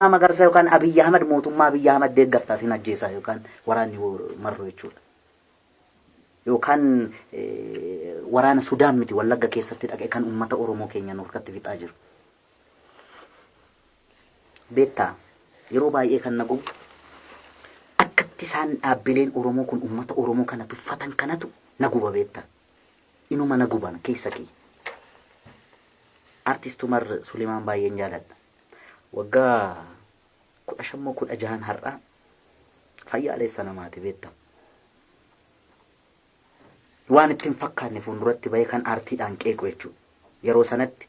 Magarsaa yookaan Abiyyi Ahmad mootummaa Abiyyi Ahmad deeggartaatiin ajjeesaa yookaan waraanni Marroo jechuudha. Yookaan waraana Sudaan miti Wallagga keessatti dhaqee kan uummata Oromoo keenya nu harkatti fixaa jiru. Beektaa yeroo baay'ee kan na gubu akkatti isaan dhaabbileen Oromoo kun uummata Oromoo kana tuffatan kanatu na guba beektaa. Inuma na guban keessa kiyya. Artist Umar Suleemaan baay'een jaaladha. Waggaa 15 moo 16n har'aa fayyaaleessa namaati beekta. Waan itti hin fakkaanne fuulduratti bahee kan aartiidhaan qeequ jechuudha. Yeroo sanatti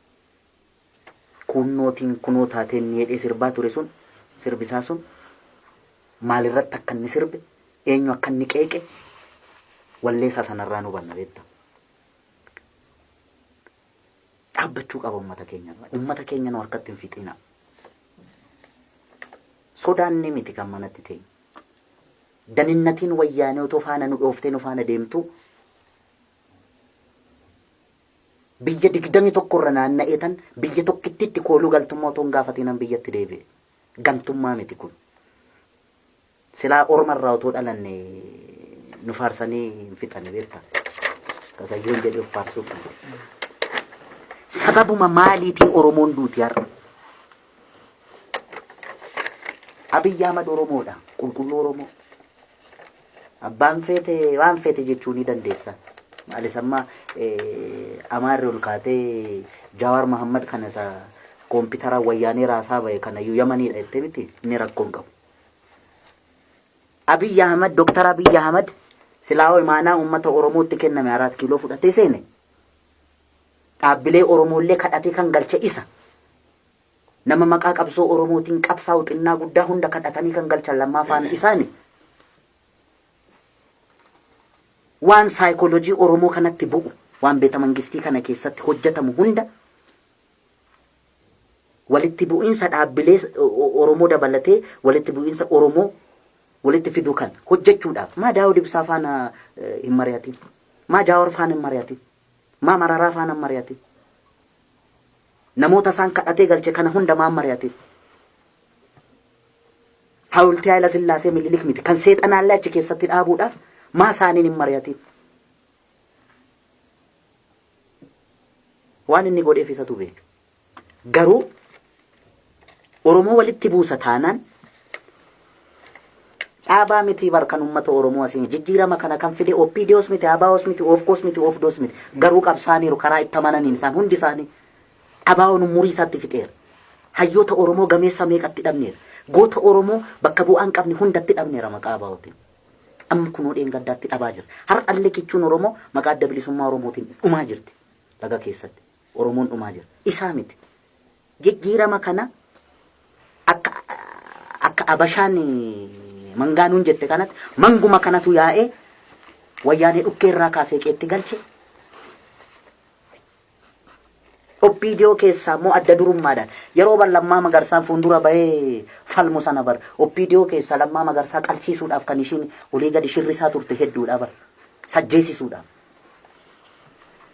kuunnootiin kunoo taateen ni jedhee sirbaa ture sun sirbisaa sun maalirratti akka inni sirbe eenyu akka inni qeeqe walleessaa sanarraa nu hubanna beekta. Dhaabbachuu qaba uummata keenya irraa. Uummata keenya nu harkatti hin fixinaa. Sodaanni miti kan manatti teenyu. Daninnatiin wayyaanee otoo faana nu dhooftee nu faana deemtu biyya 21 irra naanna'ee tan biyya tokkittiitti kooluu galtummaa otoo hin gaafatiinan biyyatti deebi'e. Gantummaa miti kun. Silaa orma irraa otoo dhalanne nu faarsanii hin fixani beekta. Kasayyoon jedhee of faarsuuf. Sababuma maaliitiin Oromoon duuti har'a? Abiyyi Ahmad Oromoodha. Qulqulluu Oromoo. Abbaan feete waan feete jechuu ni dandeessa. Maalis amma Amaarri ol kaatee Jawaar Mahammad kana isa koompitara wayyaanee raasaa bahe kana iyyuu Yamaniidha jettee miti inni rakkoo hin qabu. Abiy Ahmad, Dr. Abiy Ahmad silaa imaanaa uummata Oromootti kenname Araat Kiiloo fudhatee seene dhaabbilee Oromoollee kadhatee kan galche isa. Nama maqaa qabsoo Oromootiin qabsaa'u xinnaa guddaa hunda kadhatanii kan galchan lammaa faana isaani. Waan saayikoolojii Oromoo kanatti bu'u, waan beeta mangistii kana keessatti hojjetamu hunda Walitti bu'iinsa dhaabbilee Oromoo dabalatee walitti bu'iinsa Oromoo walitti fiduu kan hojjechuudhaaf maa Daawud Ibsaa faana hin mari'atin? Maa Jaawar faana hin mari'atin? Maa Mararaa faana hin mari'atin? Namoota isaan kadhatee galche kana hunda maa hin mari'atin? Hawultii Haayila Sillaasee Minilik miti kan seexanaallee achi keessatti dhaabuudhaaf maa isaaniin hin mari'atin? Waan inni godheef isatu beeka. Garuu Oromoo walitti buusa taanaan dhaabaa miti bar kan uummata Oromoo asiin jijjiirama kana kan fide OPDOs miti, ABOs miti, OFCOs miti, OFDOs miti. Garuu qabsaaniiru karaa itti amananiin isaan hundi isaanii. ABOn umurii isaatti fixeera. Hayyoota Oromoo gameessa meeqatti dhabneera. Goota Oromoo bakka bu'aa hin qabne hundatti dhabneera maqaa ABOtiin. Amma kunoo dheengaddaatti dhabaa jira. Har'allee kichuun Oromoo maqaa Adda Bilisummaa Oromootiin dhumaa jirti. Laga keessatti. Oromoon dhumaa jira. Isaa miti. Jijjiirama kana akka akka Abashaan mangaanuun jette kanatti manguma kanatu yaa'ee wayyaanee dhukkee irraa kaasee qeetti galche. OPDO keessaa immoo adda durummaadhaan yeroo bar Lammaa Magarsaan fuuldura bahee falmu sana bar OPDO keessaa Lammaa Magarsaa qalchiisuudhaaf kan ishiin olii gadi shirrisaa turte hedduudha bar sajjeesisuudhaaf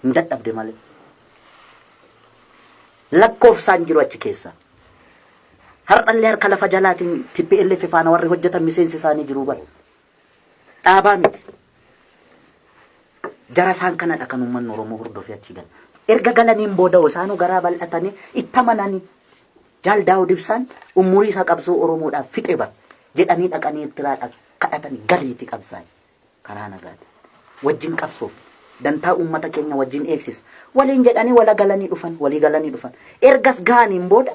hin dadhabde malee. Lakkoofsaan jiru achi keessa. Har'allee harka lafa jalaatiin TPLF faana warri hojjetan miseensi isaanii jiru bar. Dhaabaa miti. Jara isaan kanadha kan uummanni Oromoo hordofee achi gala. Erga galaniin booda isaanuu garaa bal'atanii itti amananii Jaal Daawud Ibsaan umurii isaa qabsoo Oromoodhaaf fixe bar jedhanii dhaqanii Eertiraadhaa kadhatanii galiiti qabsaa'e karaa nagaatiin. Wajjin qabsoof dantaa uummata keenya wajjin eegsisa. Waliin jedhanii wala galanii dhufan walii galanii dhufan. Ergas gahaniin booda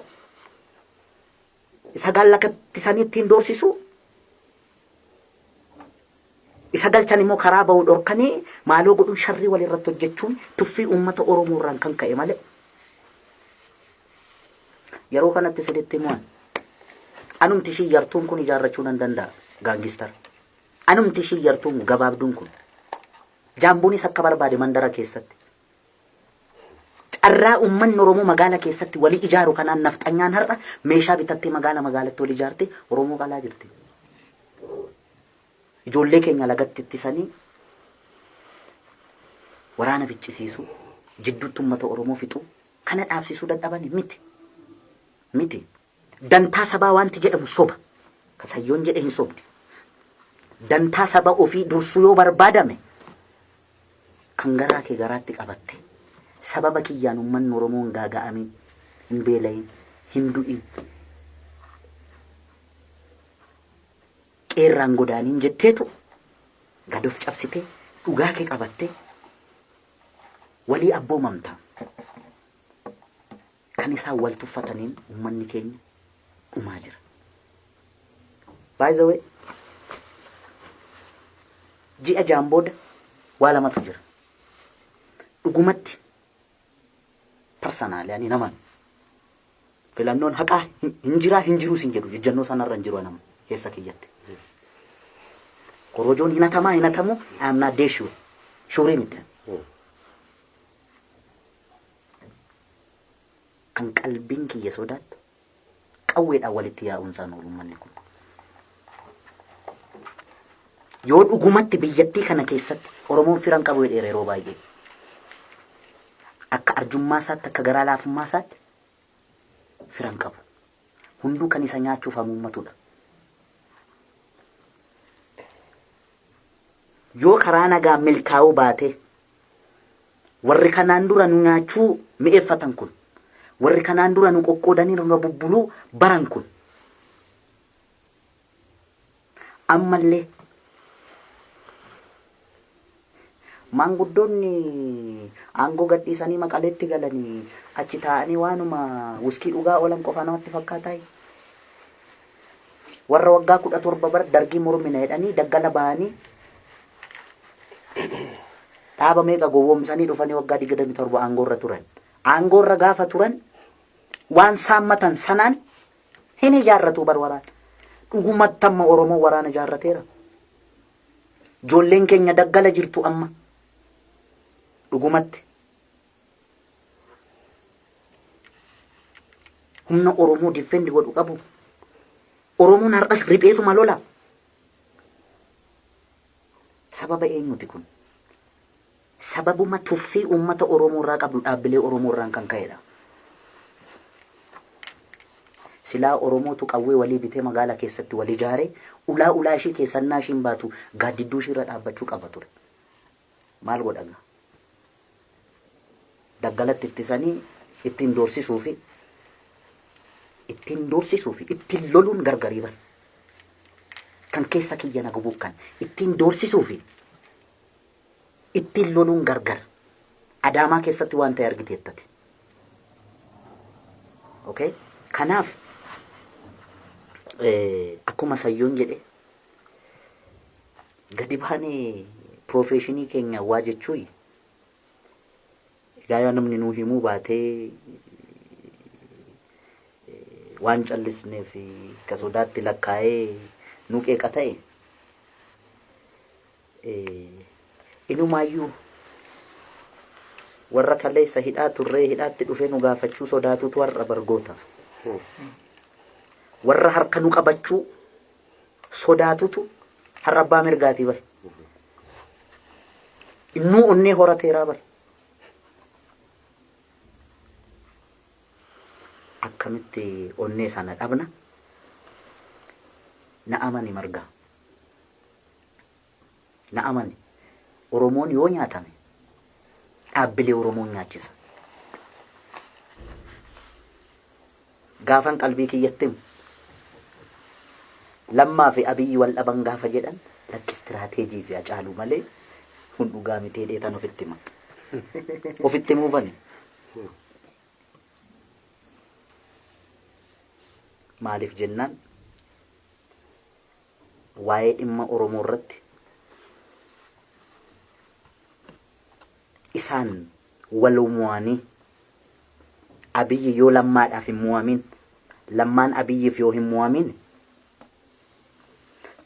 isa gaallakattisanii ittiin doorsisu isa galchan immoo karaa bahu dhorkanii maaloo godhuun sharrii walirratti hojjechuun tuffii uummata Oromoo irraan kan ka'e malee. Yeroo kanatti isinitti himuan anumti ishii yartuun kun ijaarrachuu nan danda'a gaangistar. Anumti ishii yartuun gabaabduun kun jaambuunis akka barbaade mandara keessatti. Carraa uummanni Oromoo magaala keessatti walii ijaaru kanaan nafxanyaan har'a meeshaa bitattee magaala magaalatti wal ijaartee Oromoo qalaa jirti. Ijoollee keenya lagatti ittisanii waraana ficcisiisuu, jidduutti uummata Oromoo fixuu kana dhaabsisuu dadhabani miti. Miti. Dantaa sabaa wanti jedhamu soba. Kasayyoon jedhe hin sobdi. Dantaa saba ofii dursuu yoo barbaadame kan garaa kee garaatti qabatte sababa kiyyaan uummanni Oromoo hin gaaga'amin, hin beela'in, hin du'in, qeerraan godaaniin jetteetu gad of cabsitee dhugaa kee qabattee walii abboomamta. Kan isaan wal tuffataniin uummanni keenya dhumaa jira. By the way, ji'a jaan booda waa lamatu jira. Dhugumatti personally ani naman filannoon haqaa hin jiraa hin jiruus hin jedhu ejjennoo sanarra hin jiru nama keessa kiyyatti. Korojoon hin hatamaa hin hatamu I am not sure. Sure miti. Kan qalbiin kiyya sodaattu qawweedhaan walitti yaa'uun isaan oolu uummanni kun. Yoo dhugumatti biyyattii kana keessatti Oromoon firan qabu jedheera yeroo baay'ee. Akka arjummaa isaatti akka garaa laafummaa isaatti firan qabu. Hunduu kan isa nyaachuuf hamuummatudha. Yoo karaa nagaa milkaa'uu baate warri kanaan dura nu nyaachuu mi'eeffatan kun, warri kanaan dura nu qoqqoodanii nurra bubbuluu baran kun, ammallee maanguddoonni aangoo gadhiisanii Maqaleetti galanii achi taa'anii waanuma wuskii dhugaa oolan qofa namatti fakkaataa? Warra waggaa 17 bara Dargii mormina jedhanii daggala ba'anii dhaaba meeqa gowwoomsanii dhufanii waggaa 27 aangoorra turan. Aangoorra gaafa turan waan saammatan sanaan hin ijaarratu bar waraana. Dhugumatti amma Oromoo waraana ijaarrateera. Ijoolleen keenya daggala jirtu amma. Dhugumatti. Humna Oromoo defend godhu qabu. Oromoon har'as ripheetuma lola. Sababa eenyuti kun? Sababuma tuffii uummata Oromoo irraa qabdu dhaabbilee Oromoo irraan kan ka'edha. Silaa Oromootu qawwee walii bitee magaala keessatti wal ijaaree ulaa ulaa ishii keessannaa ishiin baatu gaaddidduu ishii irra dhaabbachuu qaba ture. Maal godha gaa? Daggalatti ittisanii ittiin doorsisuu fi ittiin doorsisuu fi ittiin loluun gargarii bara. Kan keessa kiyya na gubuuf kan ittiin doorsisuu fi ittiin loluun gargar. Adaamaa keessatti waan ta'e argiteettati. Okay? Kanaaf akkuma Sayyoon jedhe gadi baanee piroofeeshinii keenya waa jechuun egaa yoo namni nuu himuu baatee waan callisneef ka sodaatti lakkaa'ee nu qeeqa ta'e inumaayyuu warra kaleessa hidhaa turree hidhaatti dhufee nu gaafachuu sodaatutu har'a bargoota. Warra harka nu qabachuu sodaatutu har'a abbaa mirgaatii bar. Innuu onnee horateeraa bar. Akkamitti onnee sana dhabna? Na amani Margaa. Na amani. Oromoon yoo nyaatame dhaabbilee Oromoon nyaachisa. Gaafan qalbii kiyyatti himu Lammaa fi Abiyyi wal dhaban gaafa jedhan lakki istiraateejii fi Hacaaluu malee kun dhugaa miti jedheetan ofitti hima. Ofitti himuufani. Maaliif jennaan waa'ee dhimma Oromoo irratti isaan wal mo'anii Abiyyi yoo Lammaadhaaf hin mo'amin, Lammaan Abiyyiif yoo hin mo'amin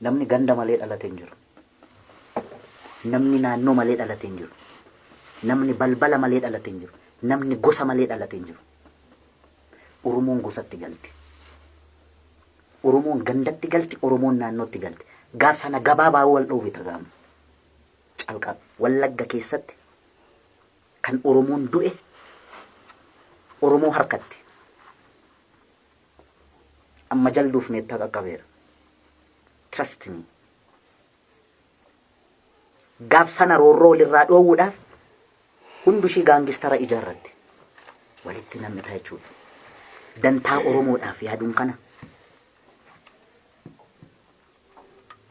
namni ganda malee dhalate hin jiru. Namni naannoo malee dhalate hin jiru. Namni balbala malee dhalate hin jiru. Namni gosa malee dhalate hin jiru. Oromoon gosatti galti. Oromoon gandatti galti, Oromoon naannootti galti. Gaaf sana gabaabaa wal dhoowwita gaama. Calqaba. Wallagga keessatti kan Oromoon du'e Oromoo harkatti. Amma jalduuf meettaa qaqqabeera. Trust me. Gaaf sana roorroo walirraa dhoowwuudhaaf hundu ishii gaangistara ijaarratte. Walitti nam'ita jechuudha. Dantaa Oromoodhaaf yaaduun kana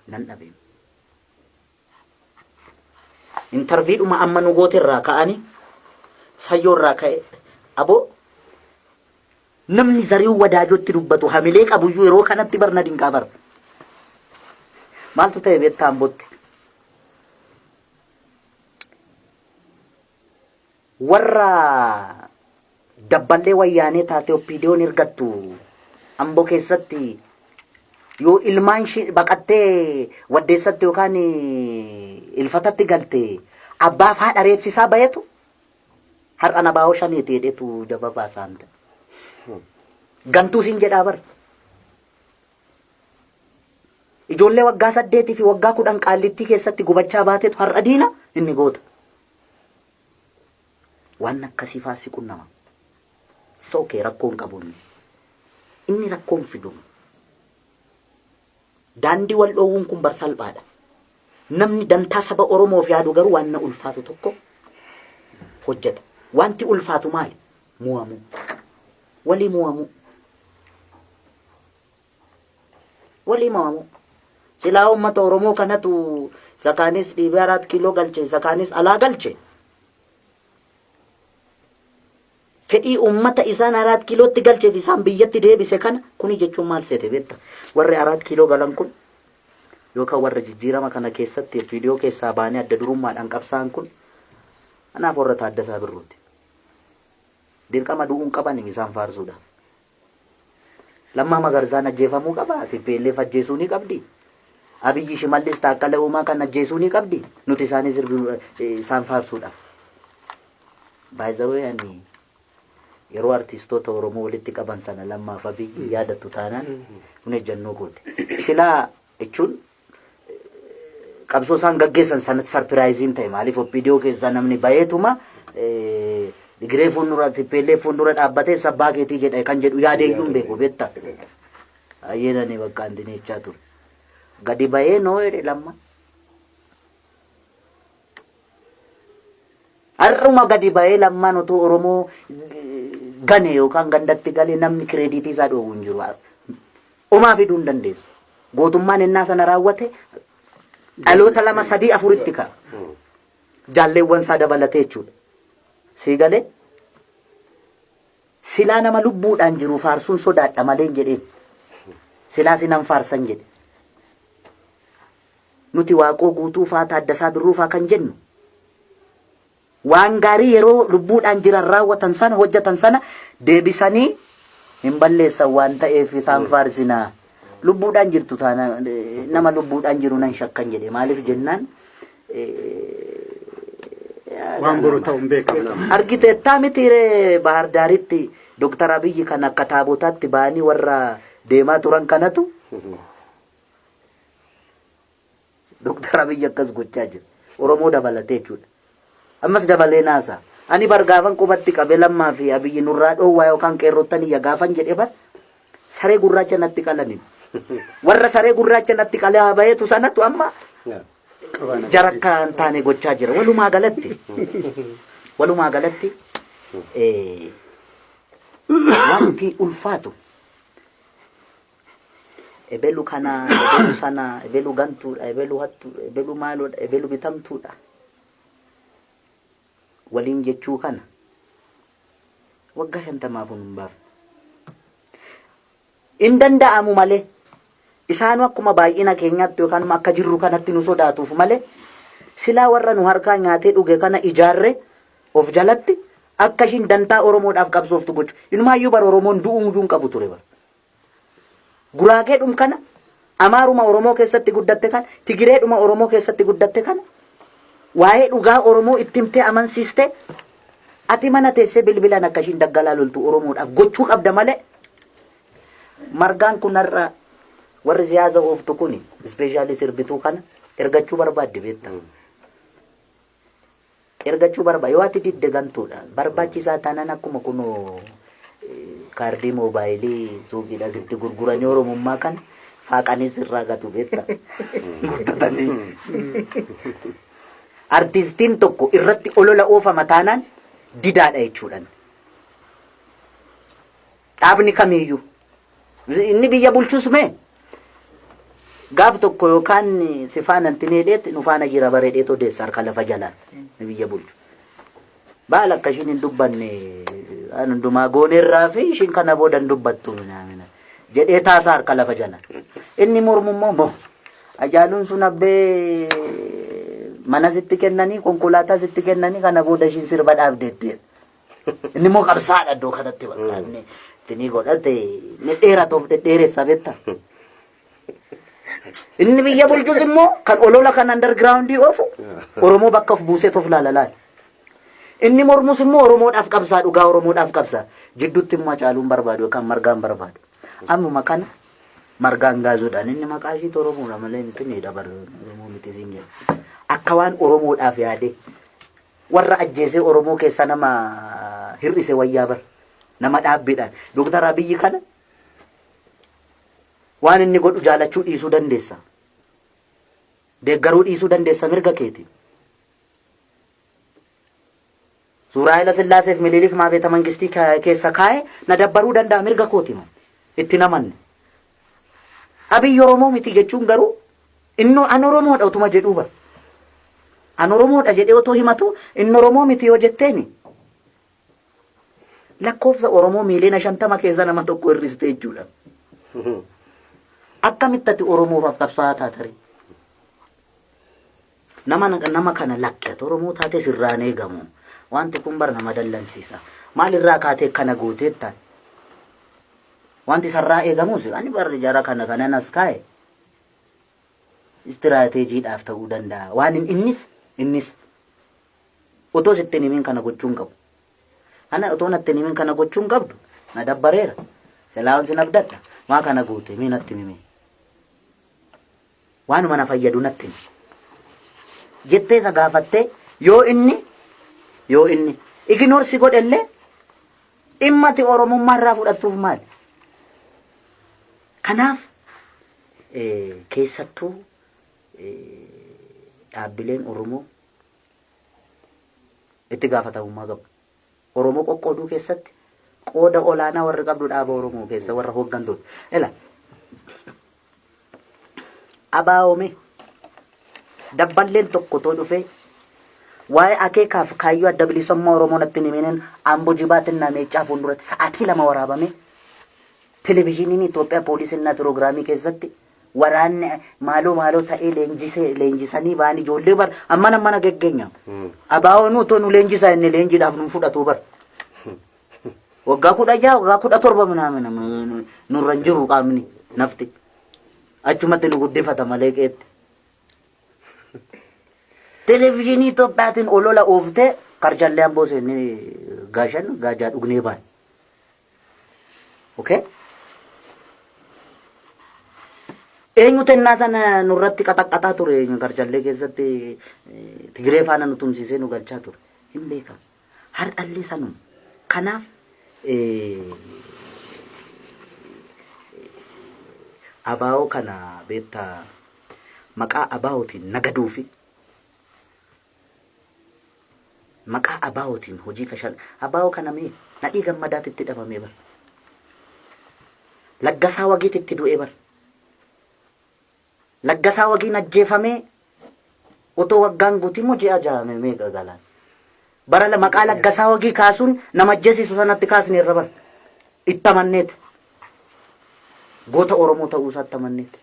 nan dhabe. Intarviidhuma amma nu goote irraa ka'anii sayyoo irraa ka'e aboo namni Zarihuun Wadaajootti dubbatu hamilee qabuyyuu yeroo kanatti bar na dinqaa bar. Maaltu ta'e beektaa Ambootti? Warra dabballee wayyaanee taate OPDOn ergattu Amboo keessatti yoo ilmaan ishii baqattee waddeessatti yookaan ilfatatti galte abbaaf haadha reebsisaa bahetu har'a na baa'oo shaneeti jedhetu jaba baasaan ta'e. Gantuu siin jedhaa bar. Ijoollee waggaa 8 fi waggaa 10 qaallittii keessatti gubachaa baatetu har'a diina inni goota. Waan akkasii faa si qunnama. It's okay, rakkoo hin qabu inni. Inni rakkoo hin fidu. Daandii wal dhoowwuun kun bar salphaadha. Namni dantaa saba Oromoof yaadu garuu waan na ulfaatu tokko hojjeta. Wanti ulfaatu maali? Mu'amuu. Walii mu'amuu. Walii mo'amuu. Silaa uummata Oromoo kanatu isa kaanis dhiibee araat kiiloo galche, isa kaanis alaa galche. Fedhii uummata isaan araat kiilootti galchee fi isaan biyyatti deebise kana kuni jechuun maal seete beekta? Warri araat kiiloo galan kun yookaan warra jijjiirama kana keessatti viidiyoo keessaa baanee adda durummaadhaan qabsaa'an kun anaaf warra Taaddasaa Birruuti. Dirqama du'uun qaban isaan faarsuudhaaf. Lammaa Magarsaan ajjeefamuu qaba? Tplf ajjeesuu ni qabdi? Abiyyi Shimallis Taakkala Uumaa kan ajjeesuu ni qabdi? Nuti isaanii sirbinu isaan faarsuudhaaf. By the way ani yeroo artistoota Oromoo walitti qaban sana Lammaaf Abiyyi yaadattu taanaan kun ejjannoo kooti. Silaa jechuun qabsoo isaan gaggeessan sanatti sarpiraayiziin ta'e maaliif OPDO keessaa namni baheetuma Tigiree fuuldura TPLF fuuldura dhaabbatee sabbaa keetii jedha kan jedhu yaadeeyyuu hin beeku beekta. Baay'een ani bakka anti jechaa ture. Gadi bahee noo jedhe lamma. Har'uma gadi bahee lammaan otoo Oromoo gane yookaan gandatti gale namni kireediitii isaa dhoowwu hin jiru. Omaa fiduu hin dandeessu. Gootummaan ennaa sana raawwate dhaloota lama sadii afuritti ka'a. Jaalleewwan isaa dabalatee jechuudha. Sii galee? Silaa nama lubbuudhaan jiru faarsuun sodaadha malee hin jedheen. Silaa sinan faarsan jedhe. Nuti Waaqoo Guutuu faa Taaddasaa Birruu faa kan jennu waan gaarii yeroo lubbuudhaan jiran raawwatan sana hojjetan sana deebisanii hin balleessan waan ta'eef isaan faarsinaa. Lubbuudhaan jirtu taana nama lubbuudhaan jiru nan shakkan jedhe maaliif jennaan Waan boru ta'u hin beekamu. Argiteettaa miti ree Bahar Daaritti Dooktar Abiyyi kan akka taabotaatti ba'anii warra deemaa turan kanatu Dooktar Abiyyi akkas gochaa jira. Oromoo dabalatee jechuudha. Ammas dabalee naasa. Ani bar gaafan qubatti qabe Lammaa fi Abiyyi nurraa dhoowwaa yookaan qeerrottan iyya gaafan jedhe bar saree gurraacha natti qalani. Warra saree gurraacha natti qalee haa baheetu sanatu amma jara akka hin taane gochaa jira. Walumaa galatti wanti ulfaatu ebelu kana, ebelu sana, ebelu gantuudha, ebelu hattuudha, ebelu maaloodha, ebelu bitamtuudha waliin jechuu kana waggaa 50f hin baafne. Hin danda'amu malee isaanuu akkuma baay'ina keenyaatti yookaan akka jirru kanatti nu sodaatuuf malee silaa warra nu harkaa nyaatee dhuge kana ijaarre of jalatti akka ishiin dantaa Oromoodhaaf qabsooftu gochu. Inumaayyuu bara Oromoon du'uu iyyuu hin qabu ture bara. Guraageedhum kana, Amaaruma Oromoo keessatti guddatte kana, Tigireedhuma Oromoo keessatti guddatte kana waa'ee dhugaa Oromoo itti himtee amansiistee ati mana teessee bilbilaan akka ishiin daggalaa loltu Oromoodhaaf gochuu qabda malee margaan kun har'a warri siyaasa ooftu kun ispeeshaalii sirbituu kana ergachuu barbaadde beekta. Ergachuu barbaada. Yoo ati didde gantuudha. Barbaachisaa taanaan akkuma kunoo Kaardii moobaayilii suuqiidha sitti gurguranii Oromummaa kana faaqanii sirraa gatu beekta. Gurguratanii. Artistiin tokko irratti olola oofama taanaan didaadha jechuudhaan. Dhaabni kamiiyyuu. Inni biyya bulchus mee gaaf tokko yookaan si faana itti needheet nu faana jira bareedheet odeessa harka lafa jalaan inni biyya bulchu. Baala akka ishiin hin dubbanne waan hundumaa gooneerraa fi ishiin kana booda hin dubbattu minaamina jedhee taasaa harka lafa jalaan. Inni mormu immoo moo Hacaaluun sun abbee mana sitti kennanii konkolaataa sitti kennanii kana booda ishiin sirba dhaabdeetti. Inni immoo qabsaadha iddoo kanatti bakka inni itti ni godhate inni dheeratuuf dhedheeressa beekta. Inni biyya bulchus immoo kan olola kan undergroundii oofu Oromoo bakka of buusee of laala laala. Inni mormus immoo Oromoodhaaf qabsaa dhugaa Oromoodhaaf qabsaa. Jidduutti immoo Hacaaluun barbaadu yookaan Margaan barbaadu. Ammuma kana Margaan gaazuudhaan inni maqaa ishiitu Oromoodha malee miti ni dabar Oromoo miti siin jedha. Akka waan Oromoodhaaf yaadee Warra ajjeesee Oromoo keessa nama hir'ise wayyaa bar. Nama dhaabbiidhaan. Dooktar Abiyyi kana waan inni godhu jaalachuu dhiisuu dandeessa. Deeggaruu dhiisuu dandeessa mirga keeti. Suuraa Haayila Sillaaseef Mililik maa beeta mangistii keessa kaa'e na dabbaruu danda'a mirga kooti man. Itti namanne. Abiyyi Oromoo miti jechuun garuu Innoo an Oromoodha utuma jedhuu bar. An Oromoodha jedhee otoo himatu inni Oromoo miti yoo jetteeni lakkoofsa Oromoo miiliyoona 50 keessa nama tokko hir'iste jechuudha. Akkamitti ati Oromoof qabsaa'aa taatari? Nama kana lakki ati Oromoo taatee sirraan eegamu. Wanti kun bar nama dallansiisa. Maalirraa kaatee kana gooteettaan? Wanti sarraa eegamus ani bar jara kana kanan as kaa'e istiraateejiidhaaf ta'uu danda'a. Waan hin innis innis otoo sitti hin himin kana gochuu hin qabu. Ana otoo natti hin himin kana gochuu hin qabdu na dabbareera. Silaa sin abdadha. Maa kana goote mee natti himi. Waanuma na fayyadu natti himi. Jettee isa gaafattee yoo inni ignore si godhellee dhimma ati Oromummaa irraa fudhattuuf maali? Kanaaf keessattuu dhaabbileen Oromoo itti gaafatamummaa qabu. Oromoo qoqqooduu keessatti qooda olaanaa warri qabdu dhaaba Oromoo keessa warra hooggantoota. Ela abaa'oome dabballeen tokko too dhufee waa'ee akeekaaf kaayyoo adda bilisummaa Oromoo natti hin himiniin Ambo Jibaatinna Meeccaa fuulduratti sa'aatii 2 waraabame Televizhiiniin Itoophiyaa poolisinnaa piroogiraamii keessatti waraanni maaloo maaloo ta'ee leenjisee leenjisanii ba'an ijoollee bar ammana mana geggeenya. Abaa'oon otoo nu leenjisaa inni leenjiidhaaf nu fudhatu bar. Waggaa 16 waggaa 17 minaamina nurra hin jiru qaamni nafti. Achumatti nu guddifata malee qeetti. Televizhiinii Itoophiyaatiin olola ooftee karchallee amboo seennee gaashan gaajaa dhugnee baane. Okay? Eenyu tennaa sana nurratti qaxaqqaxaa ture eenyu karchallee keessatti Tigiree faana nu tumsiisee nu galchaa ture. Hin beekamu. Har'allee sanuma. Kanaaf abaa'oo kana beektaa maqaa abaa'ootiin nagaduu fi Maqaa ABOtiin hojii kashal ABO kana mee Nadhii Gammadaati itti dhabamee bar. Laggasaa Wagiiti itti du'ee bar. Laggasaa Wagiin ajjeefamee otoo waggaan guutii immoo ji'a 6 meeqa galaan. Bara maqaa Laggasaa Wagii kaasuun nama ajjeesisu sanatti kaasne irra bar. Itti amanneeti. Goota Oromoo ta'uu isaatti amanneeti.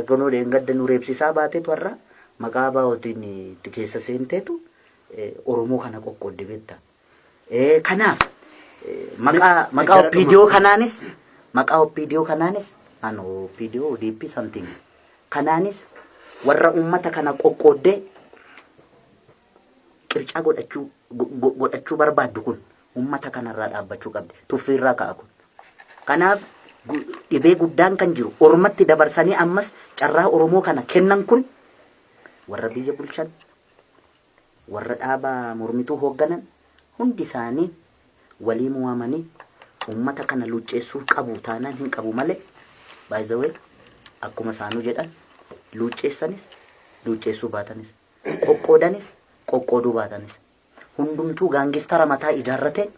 Kunoo dheengadda nu reebsisaa baateetu har'a maqaa ABOtiin itti keessa seenteetu Oromoo kana qoqqoodde beekta. Kanaaf maqaa maqaa OPDO kanaanis maqaa OPDO kanaanis an OPDO ODP something kanaanis warra uummata kana qoqqooddee qircaa godhachuu godhachuu barbaaddu kun uummata kanarraa dhaabbachuu qabdi. Tuffiirraa ka'a kun. Kanaaf dhibee guddaan kan jiru ormatti dabarsanii ammas carraa Oromoo kana kennan kun warra biyya bulchan, warra dhaaba mormituu hoogganan hundi isaanii Walii mo'amanii uummata kana luucceessuu qabu taanaan hin qabu malee, by the way, akkuma isaanuu jedhan, luucceessanis luucceessuu baatanis, qoqqoodanis qoqqooduu baatanis, hundumtuu gangster mataa ijaarrate.